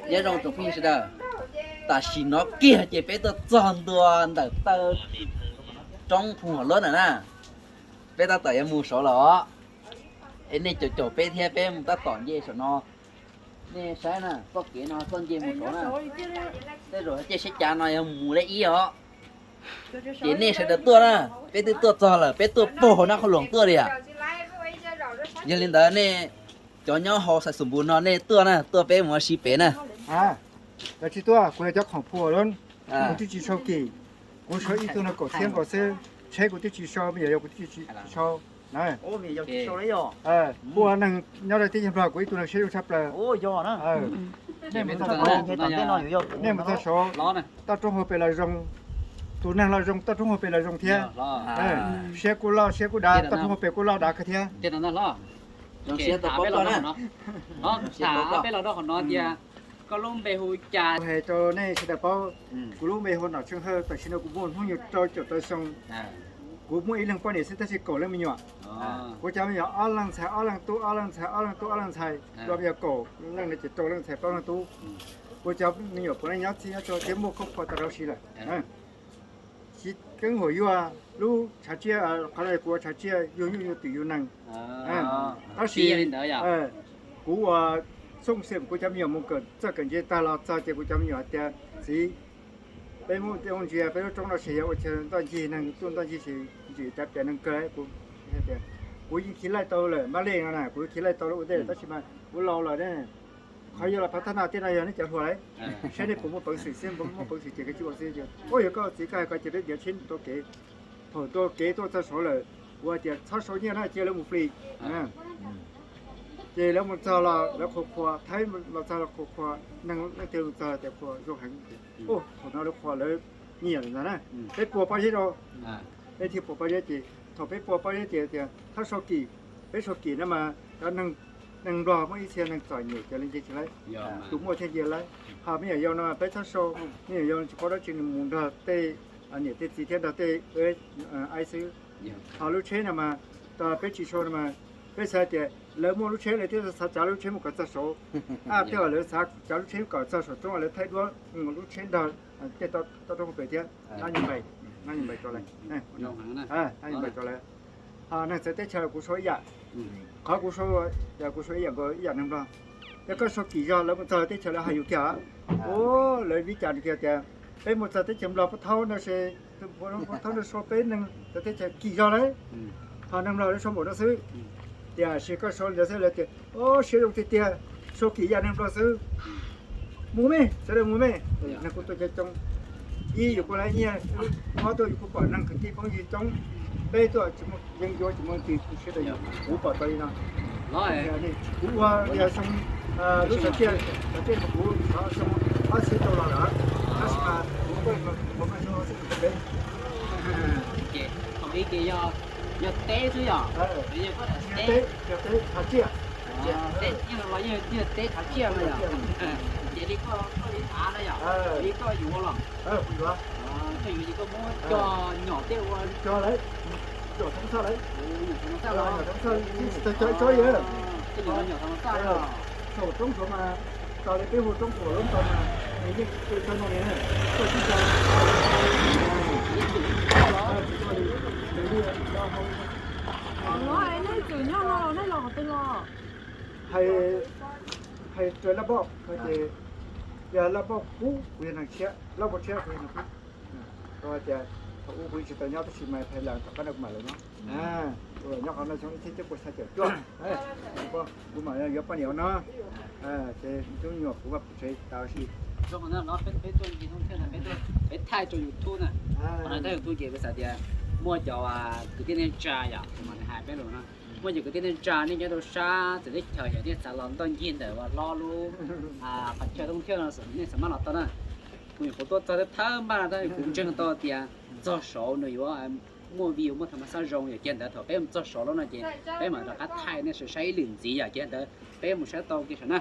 Nyob zoo tsoom phooj ywg sawv daws, tam sim no kiag ces peb tuaj txog ntua ntawm taw roob Phu Huam Luab ntawm na. Peb tab tom yuav mus saud los, es nej caum caum peb thiab, peb mus tab tom nce saum no. Nej saib na, txoj kev no txoj nce mus saud na. Tej zaum caij sab cav no yog mus lej ib os. Ces nej sawv daws tuaj na, peb twb tuaj txog lawm, peb tuaj puag hauv Nab Qhob Loos tuaj li as. Yog li ntawd nej cov nyob hauv Xais Xoom Npus no nej tuaj na, tuaj peb mus ua si pem na. Cov tsis tuaj, kuv yog cov khoom Phu Huam Luab, kuv twb tsis sau kis, kuv sau ib tug no kaum txhiab nkaus xwb, tsheb kuv twb tsis sau, me nyuam yaus kuv twb tsis sau na. Ua neeg nyob rau teb chaws Nplog kuv ib tug neeg siab zoo tshaj plaws. Nej mus txog saud, toj roob hauv pes los zoo, tus neeg los zoo, toj roob hauv pes los zoo thiab. Siab kuj loj siab kuj dav, toj roob hauv pes kuj loj dav kawg thiab. Peb los rau qhov no tias koj lub npe hu cas? Kuv hais rau nej sawv daws paub, kuv lub npe hu Nom Tsheej Hawj, tam sim no kuv muaj hnub nyoog rau caum rau xyoo. Kuv muaj ib leeg poj niam xwb tab sis kaum leej me nyuam. Kuv cov me nyuam ob leeg ntxhais ob leeg tub, ob leeg ntxhais ob leeg tub, ob leeg ntxhais, los me nyuam kaum leej no ces rau leej ntxhais plaub leej tub. Kuv cov me nyuam puav leej nyob txhij nyob tso thiab muaj koob phuam tag nrho si lawm. Tsis keeb huam yuag lub tshav tsiaj, qhov no kuv ua tshav tsiaj yug nyuj yug twm yug nees. Tab sis kuv ua xooj xeem kuv cov me nyuam mus kawm txawj kawm ntse tag los txog ces kuv cov me nyuam hais tias, txiv, peb muab tej ntsia peb lub roob no ces yog ua chaw ntoj ncig, neeg tuaj ntoj ncig ces ntsia cav pias neeg kawg. Kuv yeej khiv laij tau lawm, mab lej no na, kuv khiv laij tau lawm ua ntej tab sis mas kuv laus lawm ne. Qhov yog los phav thab no tej no yog neb cov hluas lauj, saib nej puas muaj peev xwm xwb, muaj peev xwm ces koj cia ua xwb. Ua yog koj txiv koj hais ko ces peb ntiav tsheb ntua kev. Thaum ntua kev tuaj txog saud lawm, kuv hais tias txhob sau nyiaj na, cia lawv mus flis. Ces lawv mus txog los lawv qhuas qhuas, Thaib los txog los qhuas qhuas, neeg leej twg mus txog tias qhuas zoo heev. Thaum no lawv qhuas lawv nyiam lawm ntag na, peb pua pob zeb rau. Peb thiaj pua pob zeb ces thaum peb pua pob zeb ces tias txhob sau kis, peb sau kis no mas cov neeg Nplog muaj ib txhia neeg txom nyem ces lawv nce tsis laib, tus muaj thiaj nce laib. Ho me nyuam yaus no peb txhob sau, me nyuam yaus tsis paub dab tsi nws mus nrog tej niam tej txiv thiab nrog tej aib xwb. Ho lub tsheb no mas peb tsis sau no mas peb xav tias lawv muaj lub tsheb lawv thiaj xav tsav lub tsheb mus kom txog saud. Ab, tej zaum lawv xav tsav lub tsheb kom txog saum roob lawv thaij duab lub tsheb nrog tej toj roob pem thiab. Nab nyi npais, nab nyi npais rau lawv, nab nyi npais rau lawv. Ho neeg txawv teb chaws kuv sau ib yam, qhov kuv sau, kuv sau ib yam nkaus ib yam neeg Nplog. Yog koj sau kis zog lawv mus txog teb chaws lawv hais yus kiag, lawv vib cas kiag tias peb mus txog teb chaws Nplog puag thaub no ces puag thaub no sau peb neeg txawv teb chaws kis zog lauj. Ho neeg Nplog lawv sau npaum no xwb. Tiam sis koj sau li ntawd xwb lawv tias, o, siab zoo tiag tiag, sau kis yam neeg Nplog xwb. Mus me, sawv daws mus me. Neeg kuj tuaj coob coob. Ib, yus kuj laib nyiaj, ob, tuaj yus kuj pom neeg kwv tij phooj ywg coob. Peb tuaj tsis muaj yeeb ncuab tsis muaj leej twg tu siab rau yus, kuv pom tau li no. Kuv ua xyoo, lub xyoo tiaj, xyoo tiaj kuv xyoo ob txhiab rau los lawm, tab sis mas kuv tuaj xyoo ob txhiab rau peb. Thaum ub ces yog teb xwb yom? Yog teb, yog teb tshav tsiaj. Teb los yog teb tshav tsiaj no yom? Ces li koj, koj li av no yom? Li koj yuav los? Koj yuav ces koj muab coj nyom tej ua, coj thoob txhaj lawm. Nyom thoob txhaj los? Coj nyom thoob txhaj los? Saum roob saud mas, tau li peb hu roob Phu Huam Luab tau mas, yeej coj no li, coj sib coj. Hais raws Laj Npauj ces yog Laj Npauj Kub kuv yog neeg Tshiab, Laj Npauj Tshiab kuv yog neeg Kub. Rau hais tias thaum ub kuv tsis tau nyob tab sis mas phais las tom qab no kuv mam los nyob. Kuv los nyob qhov no xyoo ib txhiab cuaj pua xya caum cuaj, kuv mam yuav poj niam ua no. Ces me tub me nyuam kuv mam pub tsev tas si. Peb thaij rau YouTube na, qhov no thaij YouTube ces peb xav tias muaj cov kwv tij neej tsa yom, kuv mam li hais peb lus no. Muaj cov kwv tij neej tsa nej nyob rau sab txawv teb chaws yog nej xav los ntoj ncig ntawm uas hlob lub qhov chaw Tooj Thawj no nej xav maj los tau na. Kuv nyuam qhuav tuaj txog thawj thawj npaj no tab kuv ntseeg tau tias txog saud nws yuav muaj view muaj tham ma xab zoo, yog kiag ntawd thaum peb mus txog saud lawm no ces peb mam rov qab thaij nej saib ib lwm ntxiv, yog kiag ntawd peb mus saib tau kiag saum na.